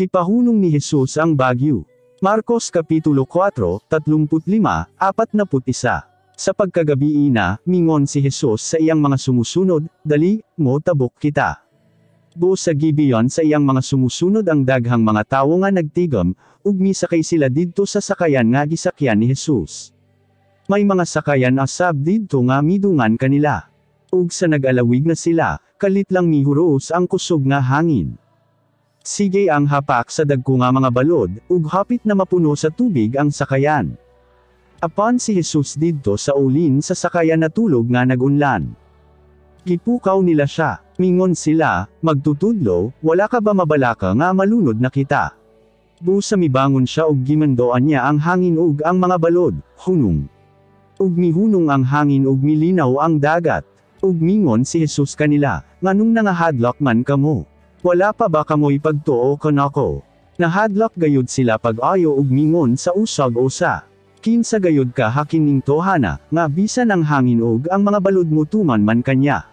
Gipahunong ni Jesus ang bagyo. Marcos Kapitulo 4, 35, 41. Sa pagkagabii na, mingon si Jesus sa iyang mga sumusunod, "Dali, mo tabok kita." Busa gibiyon sa iyang mga sumusunod ang daghang mga tawo nga nagtigom, ug misakay sila didto sa sakayan nga gisakyan ni Jesus. May mga sakayan asab didto nga midungan kanila. Ug sa nag-alawig na sila, kalit lang mihuros ang kusog nga hangin. Sige ang hapak sa dagko nga mga balod, ug hapit na mapuno sa tubig ang sakayan. Apan si Jesus didto sa ulin sa sakayan natulog nga nagunlan. Gipukaw nila siya. Mingon sila, "Magtutudlo, wala ka ba mabalaka nga malunod na kita?" Busa mibangon siya ug gimandoan niya ang hangin ug ang mga balod, "Hunong." Ug mihunong ang hangin ug milinaw ang dagat. Ug mingon si Jesus kanila, "Nganong nangahadlok man kamo? Wala pa ba kamoy pagtuo kanako?" Nahadlok gayud sila pag-ayo ug mingon sa usag usa, "Kinsa gayud kaha kining tawhana, nga bisan ang hangin ug ang mga balod mutuman man kanya?"